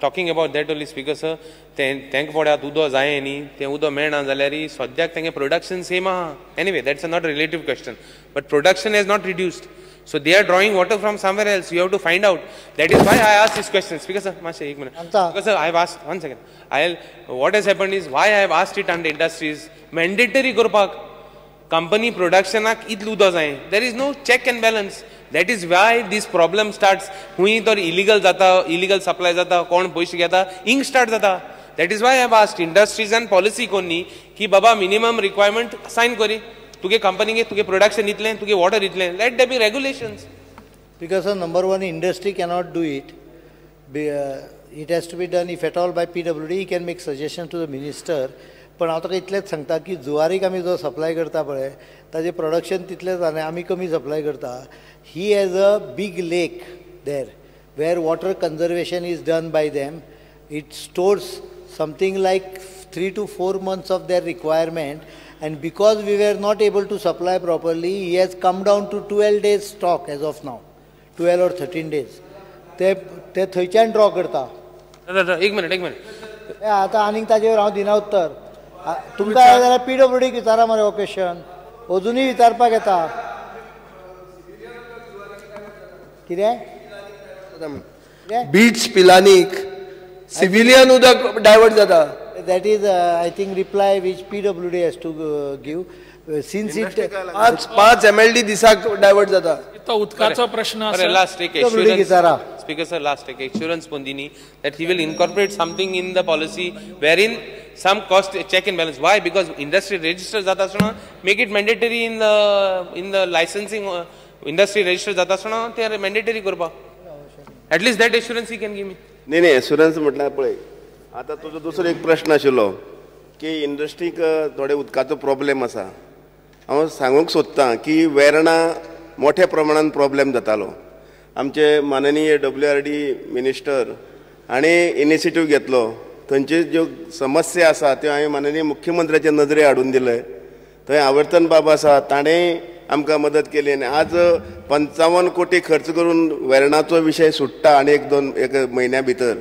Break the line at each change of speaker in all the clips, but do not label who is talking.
Talking about that only, Speaker sir, तेंक पळयात उदो जाय न्ही, तें उदो मेळना जाल्यार सद्याक तेंगे प्रोडक्शन सेम आहा. Anyway, that's a not relative question, but production has not reduced. So they are drawing water from somewhere else. You have to find out. That is why I asked this question. Speaker sir, मातशें एक minute. Speaker sir, I have asked, one second. What has happened is, why I have asked it under industries, mandatory करपाक company प्रोडक्शनाक इतलें उदक जाय. There is no check and balance. That is why this problem starts. हुंय तर illegal जाता, illegal supply जाता, कोण पयशे घेता, इंक स्टार्ट जाता. That is why I have asked industries and policy कोन्नी की बाबा मिनिमम रिक्वायरमेंट सायन करी, तुगे कंपनीक तुगे प्रोडक्शन इतलें, तुगे वॉटर इतलें. Let there be regulations.
Because number one, industry cannot do it. It has to be done if at all by PWD. He can make suggestion to the minister. पण हांव ताका इतलेंच सांगता की जुवारीक आमी जो सप्लाय करता पळय ताजें प्रोडक्शन तितलेंच जालें, आमी कमी सप्लाय करता. He has a big lake there where water conservation is done by them. It stores something like 3 to 4 months of their requirement, and because we were not able to supply properly, he has come down to 12 days stock as of now, 12 or 13 days. ते ते थंयच्यान draw करता.
एक minute, एक minute.
आतां आनीक ताजेर हांव दिना उत्तर. तुमकां जाय जाल्यार पीडब्ल्यूडीक विचारा मरे हो क्वेश्चन, अजुनूय विचारपाक येता. कितें
बीच पिलानीक सिविलियन उदक डायवर्ट जाता.
That is, I think, reply which PWD has to give. Since it
5 MLD दिसाक डायवर्ट जाता.
तो उदकाचो प्रश्न आसा.
लास्ट एक एश्योरन्स, स्पीकर सर, लास्ट एक एश्योरन्स पण दिनी that he will incorporate something in the policy wherein some cost check and balance. Why? Because industry register जाता आसतना make it mandatory in the licensing. Industry register जाता आसतना ते मॅन्डेटरी करपाक. At least that assurance he can give me.
न्ही न्ही, एश्योरन्स म्हटल्यार पळय, आतां तुजो दुसरो एक प्रश्न आशिल्लो की इंडस्ट्रीक थोडे उदकाचो प्रॉब्लेम आसा. हांव सांगूंक सोदतां की वेर्णा मोठ्या प्रमाणान प्रॉब्लेम जातालो. आमचे माननीय WRD minister हाणें इनिशिएटीव घेतलो. थंयच्यो ज्यो समस्या आसा त्यो हांवें माननीय मुख्यमंत्र्याच्या नदरे हाडून दिले. थंय आवर्तन बाब आसा, ताणें आमकां मदत केली आनी आज 55 कोटी खर्च करून वेर्णाचो विशय सुट्टा आनी एक म्हयन्या भितर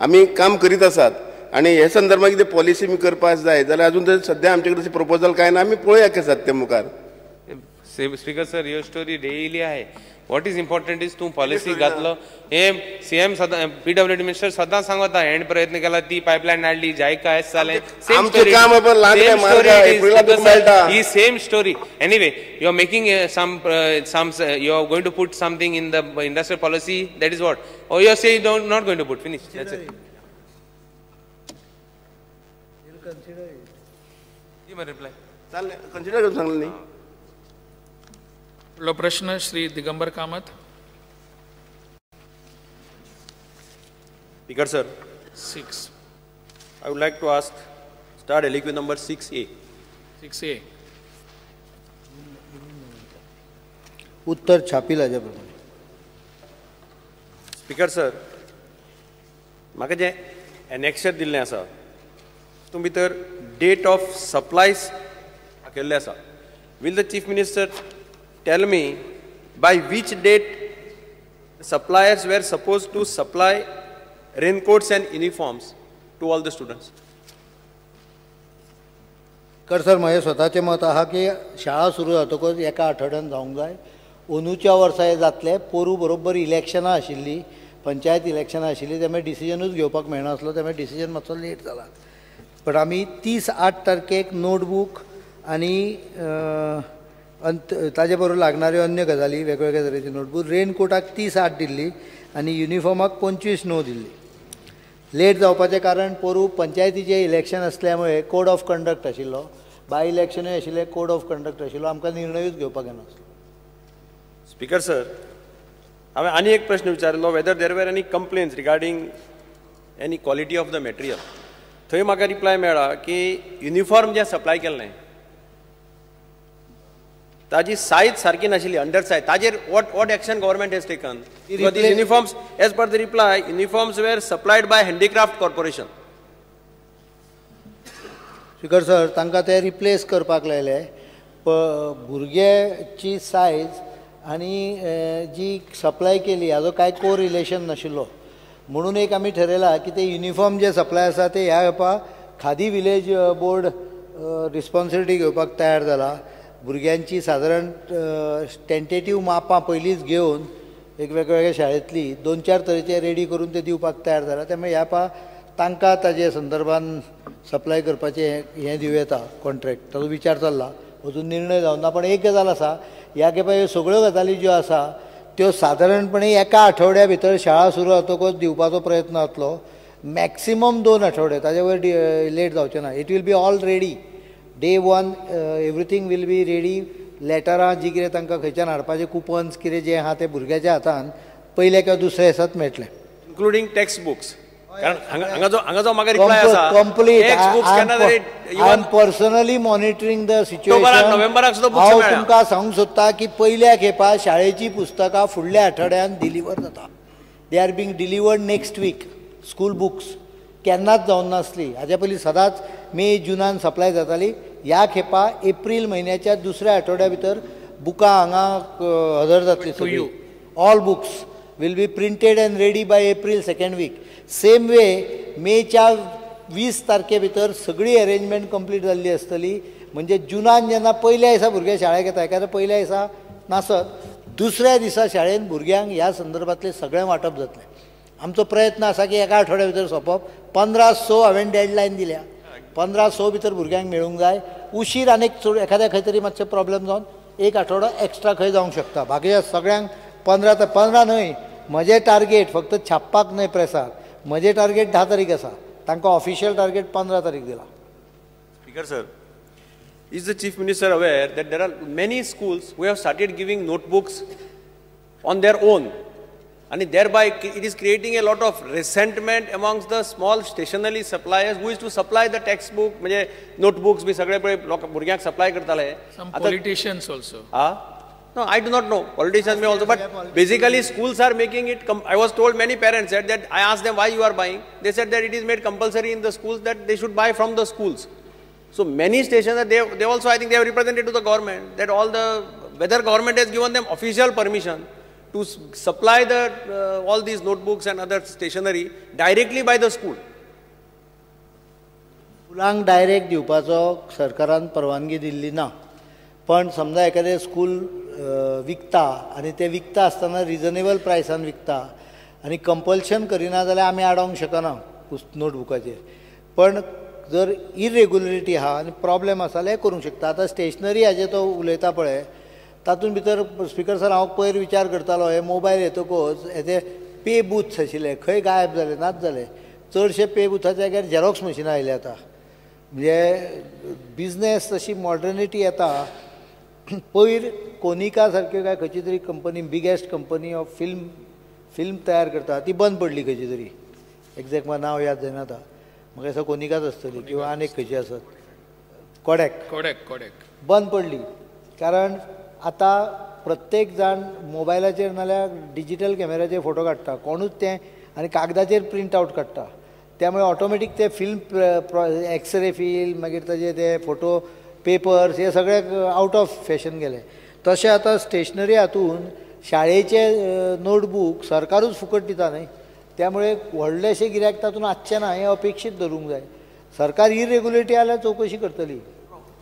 आमी काम करीत आसात. आनी हे संदर्भात कितें पॉलिसी बी करपाक जाय जाल्यार अजून तरी सद्या आमचे कडेन प्रपोजल कांय ना, आमी पळोवया कितें जाता तें मुखार.
स्पीकर सर, ह्यो स्टोरी डेली आहे. What is important is तूं पॉलिसी घातलो. हे सीएम सदां, पीडब्ल्यूडी मिनिस्टर सदां सांगता हेण प्रयत्न केला, ती पायपलायन हाडली, जायका एस जालें. ही same story. Anyway, you are making some you are going to put something in the industrial policy. That is what or you are say not going to put. Finish, that's it. Reply
चालेल, consider करून सांगलें न्ही.
फुडलो प्रश्न Shri Digambar Kamat.
Speaker sir,
6.
I would like to ask start LAQ number 6A.
6A.
उत्तर छापील हाज्या प्रमाणे.
स्पीकर सर, म्हाका जें एनेक्शर दिल्लें आसा तितूंत भितर डेट ऑफ सप्लायज दाखयल्लें आसा. Will the chief minister tell me by which date suppliers were supposed to supply raincoats and uniforms to all the students?
कर सर, म्हजें स्वताचें मत आहा की शाळा सुरू जातकच एका आठवड्यान जावंक जाय. अंदूच्या वर्सा हें जातलें. पोरूं बरोबर इलेक्शनां आशिल्लीं, पंचायत इलेक्शनां आशिल्लीं, त्यामुळे डिसिजनूच घेवपाक मेळनासलो, त्यामुळे डिसिजन मातसो लेट जाला. पण आमी 30/8 तारखेक नोटबूक आनी ताजे बरोबर लागणाऱ्यो अन्य गजाली, वेगवेगळ्या तरेचे नोटबूक, रेनकोटाक 30/8 दिल्ली आनी युनिफॉर्माक 25/9 दिल्ली. लेट जावपाचें कारण पोरूं पंचायतीचें इलेक्शन आसल्या मुळे कोड ऑफ कंडक्ट आशिल्लो, बाय इलेक्शनूय आशिल्लें, कोड ऑफ कंडक्ट आशिल्लो, आमकां निर्णयूच घेवपाक येनासलो.
स्पीकर सर, हांवें आनी एक प्रश्न विचारिल्लो, whether there were any complaints regarding any quality of the material. थंय म्हाका रिप्लाय मेळ्ळा की युनिफॉर्म जें सप्लाय केल्लें ताजी सायज सारकी नाशिल्ली, अंडर सायज. ताजेर what action government has taken? These uniforms, as per the reply, uniforms were supplied by handicraft corporation.
Speaker sir, तांकां ते रिप्लेस करपाक लायले. भुरग्याची सायज आनी जी सप्लाय केली हाजो कांय कोरिलेशन नाशिल्लो. म्हणून एक आमी ठरयलां की ते युनिफॉर्म जे सप्लाय आसा ते ह्या खेपा खादी विलेज बोर्ड रिस्पॉन्सिबिलिटी घेवपाक तयार जाला. भुरग्यांची सादारण टेंटेटीव मापां पयलींच घेवन एक वेगवेगळ्या शाळेंतली 2-4 तरेचे रेडी करून ते दिवपाक तयार जाला. त्यामुळे ह्या पा तांकां ताजे संदर्भान सप्लाय करपाचें हें दिवं येता कॉन्ट्रॅक्ट, ताजो विचार चल्ला, अजून निर्णय जावंक ना. पण एक गजाल आसा, ह्या खेपा ह्यो सगळ्यो गजाली ज्यो आसा त्यो सादारणपणे एका आठवड्या भितर शाळा सुरू जातकच दिवपाचो प्रयत्न जातलो. मॅक्सिमम 2 आठवडे, ताजे वयर लेट जावचें ना. It will be all ready day 1, everything will be ready. लेटरां जी कितें तांकां खंयच्यान हाडपाचें, कुपन्स कितें जें आहा तें भुरग्याच्या हातान पयल्या किंवा दुसऱ्या दिसाच मेळटलें,
इन्क्लुडींग टेक्स्ट बुक्स. कारण हांगा जो म्हाका रिप्लाय आसा
complete. I am personally monitoring the situation.
नोव्हेंबराक सुद्दां बुक्स
हांव
मेळ्ळा.
तुमकां सांगूंक सोदता की पयल्या खेपा शाळेचीं पुस्तकां फुडल्या आठवड्यान डिलिव्हर जाता. They are being delivered next week. School books केन्नाच जावन नासली हाज्या पयलीं, सदांच मे जुनान सप्लाय जाताली. ह्या खेपा एप्रील म्हयन्याच्या दुसऱ्या आठवड्या भितर बुकां हांगा हजर जातली सगळीं. All books will be printed and ready by April 2nd week. Same way मेच्या 20 तारखे भितर सगळी अरेंजमेंट कंप्लीट जाल्ली आसतली. म्हणजे जुनान जेन्ना पयल्या दिसा भुरगे शाळेक येता, एखाद्या पयल्या दिसा नासत दुसऱ्या दिसा शाळेन भुरग्यांक ह्या संदर्भातलें सगळें वांटप जातलें. आमचो प्रयत्न आसा की एका आठवड्या भितर सोंपप. 15/6 हांवें डेडलायन दिल्या, 15/6 भितर भुरग्यांक मेळूंक जाय. उशीर आनीक चड एखाद्या खंय तरी मातशें प्रॉब्लम जावन एक आठवडो एक्स्ट्रा खंय जावंक शकता. बाकीच्या सगळ्यांक 15 न्हय, म्हजें टार्गेट फक्त छापपाक न्हय प्रेसाक, म्हजें टार्गेट 10 तारीख आसा, तांकां ऑफिशियल टार्गेट 15 तारीख दिला.
Speaker sir, is the Chief Minister aware that there are many schools who have started giving notebooks on their own, and thereby it is creating a lot of resentment amongst the small stationery suppliers who is to supply the textbook, म्हणजे notebooks बी सगळे पळय लोक भुरग्यांक supply करताले.
Some politicians also.
No, I do not know. Politicians may also, but basically schools are making it. I was told many parents said that I asked them why you are buying. They said that it is made compulsory in the schools that they should buy from the schools. So many stations, they also, I think they have represented to the government that all the, whether government has given them official permission to supply the all these notebooks and other stationery directly by the school.
स्कुलांक direct दिवपाचो सरकारान परवानगी दिल्ली ना, पण समजा एखादें school विकता आनी ते विकता आसतना रिजनेबल प्रायसान विकता आनी कंपल्शन करिना जाल्यार आमी आडोवंक शकना नोटबुकाचेर. पण जर इरेग्युलरिटी आहा आनी प्रॉब्लेम आसा जाल्यार करूंक शकता. आतां स्टेशनरी हाजेर तो उलयता पळय, तातूंत भितर स्पिकर सर हांव पयर विचार करतालो, हे मोबायल येतकच हेजे पे बूथ्स आशिल्ले खंय गायब जाले, नाच जाले. चडशे पे बुथाच्या जाग्यार झेरॉक्स मशिनां आयल्या आतां. म्हणजे बिजनेस तशी मॉडर्निटी येता. पयर कोनिका सारक्यो काय खंयची तरी company, biggest company of film तयार करता, ती बंद पडली खंयची तरी, एग्जॅक्ट म्हाका नांव याद जायना आतां, म्हाका दिसता कोनिकाच आसतली किंवा आनीक खंयची आसत, कोडॅक
कोडॅक कोडॅक
बंद पडली. कारण आतां प्रत्येक जाण मोबायलाचेर नाल्यार डिजीटल कॅमेराचेर फोटो काडटा, कोणूच तें आनी कागदाचेर प्रिंट आवट काडटा. त्यामुळे ऑटोमॅटीक ते फिल्म एक्सरे फिल्म मागीर ताजे ते फोटो पेपर्स हे सगळे आवट ऑफ फॅशन गेले. तशें आतां स्टेशनरी हातून शाळेचे नोटबूक सरकारूच फुकट दिता न्हय, त्यामुळे व्हडलेशें गिरायक तातूंत आसचें ना हें अपेक्षीत धरूंक जाय. सरकार इरेग्युलरिटी आल्यार चवकशी करतली.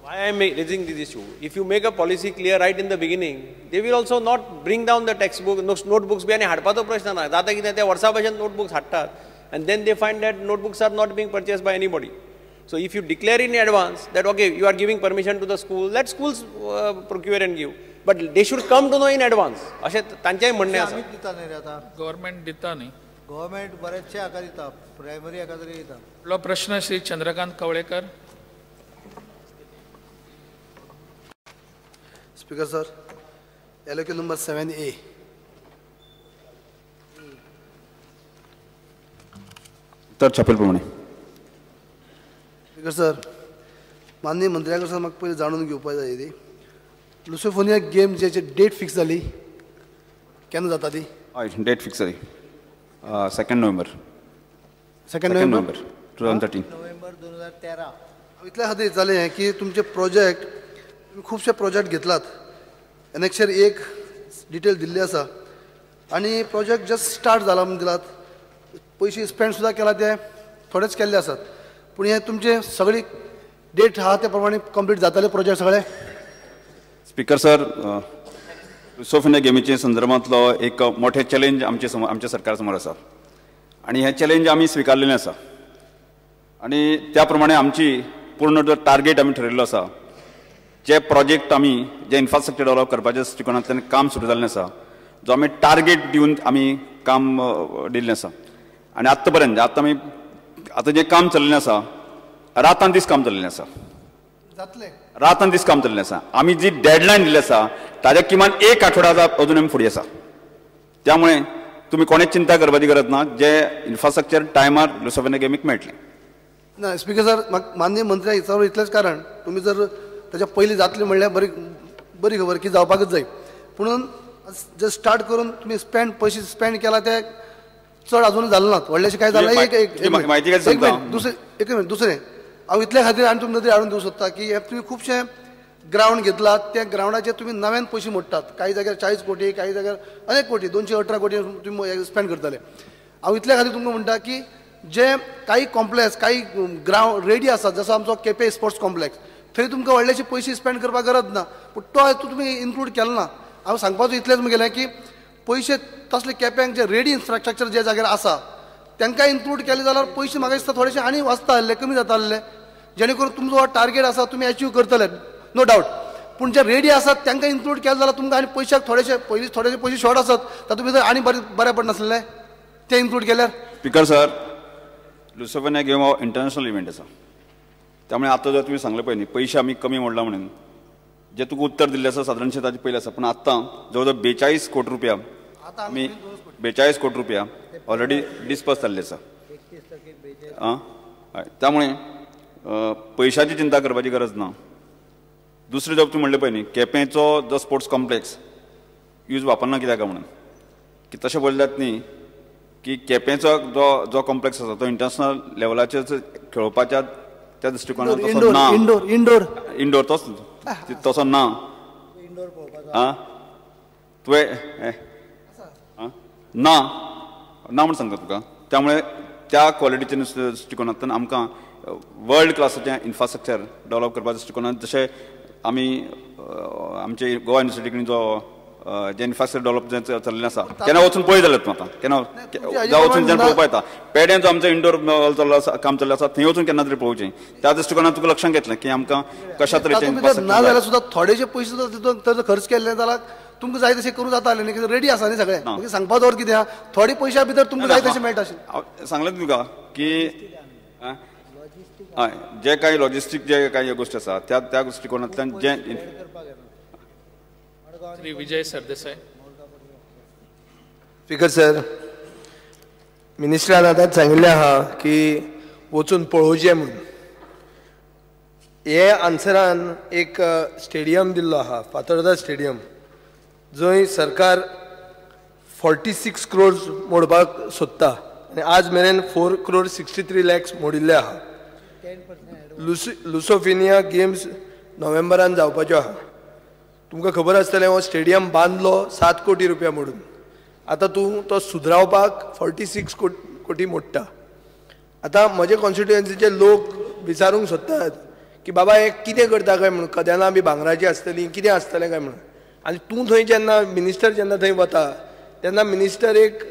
Why I am raising this issue? If you make a policy clear right in the beginning, they will also not bring down the textbook, notebooks बी आनी हाडपाचो प्रश्न ना. जाता कितें ते वर्सा भशेन notebooks हाडटात and then they find that notebooks are not being purchased by anybody. So if you declare in advance that okay, you are giving permission to the school, let schools procure and give. But they should come to know in advance. अशें तांचेंय म्हणणें आसा.
आमीच दिता न्ही रे आतां.
Government दिता न्ही.
गव्हर्मेंट बरेचशे हाका दिता, प्रायमरी हाका तरी दिता.
फुडलो प्रश्न Shri Chandrakant Kavlekar.
Speaker sir, LOQ number 7A.
तर छापेल प्रमाणे.
स्पीकर सर, माननीय मंत्र्या कडसून म्हाका पयलीं जाणून घेवपाक जाय ती लुसोफोनिया गेम ज्याची डेट फिक्स जाली केन्ना जाता ती?
हय, डेट फिक्स जाली 2 नोव्हेंबर.
2 नोव्हेंबर
2013.
नोव्हेंबर 2013.
इतल्या खातीर जालें हें की तुमचे प्रोजेक्ट, तुमी खुबशे प्रोजेक्ट घेतलात, एनेक्शर 1 डिटेल दिल्ली आसा आनी प्रोजेक्ट जस्ट स्टार्ट जाला म्हूण दिलात. पयशे स्पेंड सुद्दां केला ते थोडेच केल्ले आसात पूण हे तुमचे सगळी डेट आहा ते प्रमाणे कंप्लीट जातले प्रोजेक्ट सगळे.
स्पीकर सर, लुसोफोनिया गेमीचे संदर्भांतलो एक मोठे चॅलेंज आमच्या सरकार समोर आसा आनी हें चॅलेंज आमी स्विकारलेलें आसा आनी त्या प्रमाणे आमची पूर्ण जो टार्गेट आमी ठरयल्लो आसा, जे प्रोजेक्ट आमी जे इन्फ्रास्ट्रक्चर डेव्हलप करपाच्या दृश्टिकोनांतल्यान काम सुरू जाल्लें आसा, जो आमी टार्गेट दिवन आमी काम दिल्लें आसा आनी आत्तां पर्यंत आतां आमी आतां जें काम चल्लें आसा रातान दीस काम चल्लें आसा, रातान दीस काम चल्लें आसा. आमी जी डेडलायन दिल्ली आसा ताज्या किमान एक आठवडा अजून आमी फुडें आसा. त्यामुळे तुमी कोणेच चिंता करपाची गरज ना, जे इन्फ्रास्ट्रक्चर टायमार लुसोफोनिया गेमीक मेळटलें.
ना स्पीकर सर, म्हाका माननीय मंत्र्याक विचारूं इतलेंच कारण तुमी जर ताच्या पयलीं जातलें म्हणल्यार बरी बरी खबर की जावपाकच जाय, पुणून जे स्टार्ट करून तुमी स्पेंड पयशे स्पेंड केला ते चड अजून जाले नात, व्हडलेशें कांय जालें. एक मिनट, दुसरें एक मिनट, दुसरें हांव इतल्या खातीर आनी तुमी नदरेक हाडून दिवंक सोदता की हे तुमी खुबशे ग्रावंड घेतलात, त्या ग्रावंडाचेर तुमी नव्यान पयशे मोडटात, कांय जाग्यार 40 कोटी, कांय जाग्यार अनेक कोटी, 218 कोटी तुमी स्पेंड करतले. हांव इतल्या खातीर तुमकां म्हणटा की जे काही कॉम्प्लेक्स काही ग्रावंड रेडी आसात, जसो आमचो केपे स्पोर्ट्स कॉम्प्लेक्स, थंय तुमकां व्हडलेशे पयशे स्पेंड करपाक गरज ना, पूण तो तुमी इन्क्लूड केलो ना. हांव सांगपाचो इतलेंच मुगेलें की पयशे तसले केप्यांक जे रेडी इन्फ्रास्ट्रक्चर जे जाग्यार आसा तांकां इन्क्लूड केले जाल्यार पयशे म्हाका दिसता थोडेशे आनी वाचता आसले, कमी जाता आसले, जेणे करून तुमचो हो टार्गेट आसा तुमी एचीव करतले नो डावट. पूण जे रेडी आसात तांकां इन्क्लूड केले जाल्यार तुमकां आनी पयशाक थोडेशे पयलीं थोडेशे पयशे शॉर्ट आसात तातूंत भितर आनी बरें पडनासलें ते इन्क्लूड केल्यार.
स्पीकर सर, लुसोफोनिया गेम हो इंटरनॅशनल इव्हेंट आसा, त्यामुळे आतां जर तुमी सांगलें पळय न्ही पयशे आमी कमी मोडला म्हणून, जे तुका उत्तर दिल्लें आसा सादारणशें ताजे पयलीं आसा, पूण आतां जवळ जवळ 42 कोटी रुपया आमी 42 कोटी रुपया ऑलरेडी डिस्पर्स जाल्ले आसा. आं हय, त्यामुळे पयशाची चिंता करपाची गरज ना. दुसरें जर तुमी म्हणलें पळय न्ही केपेंचो जो स्पोर्ट्स कॉम्प्लेक्स यूज वापरना कित्याक काय म्हणून, की तशें पळयल्यात न्ही की केपेंचो जो जो कॉम्प्लेक्स आसा तो इंटरनॅशनल लेवलाचेर खेळोवपाच्या त्या दृश्टिकोनान तसो ना,
इंडोर इंडोर इंडोर
तोच तसो ना. आं तुवें ना ना म्हूण सांगता तुका. त्यामुळे त्या क्वॉलिटीच्या दृश्टिकोनांतल्यान आमकां वर्ल्ड क्लासाचें इन्फ्रास्ट्रक्चर डेव्हलप करपाच्या दृश्टिकोनान जशें आमी आमचे गोवा युनिवर्सिटी कडेन जो जे इन्फ्रास्ट्रक्चर डेव्हलप चल्लें आसा केन्ना वचून पळय जाल्यार तूं आतां केन्ना वचून जेन्ना पळोवपा येता पेड्यां जो आमचो इंडोर चल्लो आसा काम चल्लो आसा थंय वचून केन्ना तरी पळोवचें. त्या दृश्टिकोनान तुका लक्षांत घेतलें की आमकां कशा तरेचें
ना जाल्यार सुद्दां थोडेशे पयशे सुद्दां खर्च केल्ले जाल्यार तुमकां जाय तशें करूं जाता न्ही, कित्याक रेडी आसा न्ही सगळें. मागीर सांगपाचो अर्थ कितें आहा, थोडे पयशा भितर तुमकां जाय तशें मेळटा अशें
सांगलें तुका की हय जे कांय लॉजिस्टीक जे कांय गोश्टी आसा त्या त्या दृश्टिकोनांतल्यान जे.
श्री विजय सरदेसाय.
स्पीकर सर, मिनिस्टरान आतांच सांगिल्लें आहा की वचून पळोवचें म्हणून. हे आन्सरान एक स्टेडियम दिल्लो आहा, फातोर्दा स्टेडियम, जंय सरकार 46 क्रोर्स मोडपाक सोदता आनी आज मेरेन 4 crore 63 lakhs मोडिल्ले आहा. लुसोफिनिया गेम्स नोव्हेंबरान जावपाच्यो आहा. तुमकां खबर आसतलें हो स्टेडियम बांदलो 7 कोटी रुपया मोडून, आतां तूं तो सुदरावपाक 46 कोटी मोडटा. आतां म्हजे कॉन्स्टिट्युएन्सीचे लोक विचारूंक सोदतात की बाबा हे कितें करता काय म्हणून, कदेलां बी भांगराचीं आसतलीं कितें आसतलें काय म्हणून. आनी तूं थंय जेन्ना मिनिस्टर जेन्ना थंय वता तेन्ना मिनिस्टर एक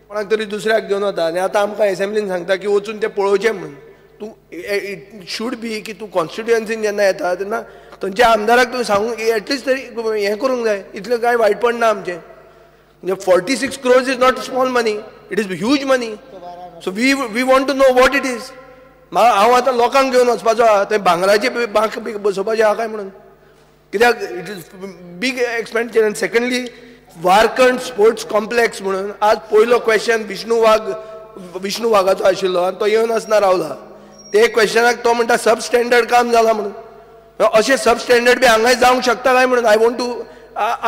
कोणाक तरी दुसऱ्याक घेवन वता आनी आतां आमकां एसेंब्लीन सांगता की वचून तें पळोवचें म्हणून. तूं it should be की तूं कॉन्स्टिट्युएन्सीन जेन्ना येता तेन्ना थंयच्या आमदाराक तुवें सांगूंक एटलिस्ट तरी हें करूंक जाय, इतलें कांय वायटपण ना आमचें. म्हणजे 46 crores is not small money, it is huge money. So we want to know what it is. हांव आतां लोकांक घेवन वचपाचो आहा थंय भांगराचे बांक बी बसोवपाचे आहा काय म्हणून, कित्याक it is big expenditure. आनी सेकंडली वारकंड स्पोर्ट्स कॉम्प्लेक्स म्हणून आज पयलो क्वेश्चन विष्णू वाघाचो आशिल्लो आनी तो येवन आसना रावला. ते क्वेश्चनाक तो म्हणटा सब स्टँडर्ड काम जालां म्हणून. अशें सब स्टँडर्ड बी हांगाय जावंक शकता काय म्हणून I want to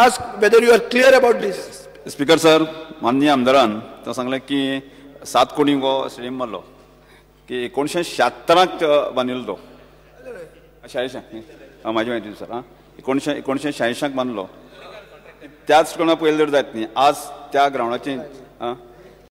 ask whether you are clear about this.
Speaker sir, माननीय आमदारान तो सांगलें की 7 कोटी हो स्टेडियम मारलो की 1976 बांदिल्लो तो, 86 म्हाजी म्हायती सर, आं 1986 बांदलो. त्याच कोणा पयलें जर जायत न्ही आज त्या ग्रावंडाचें.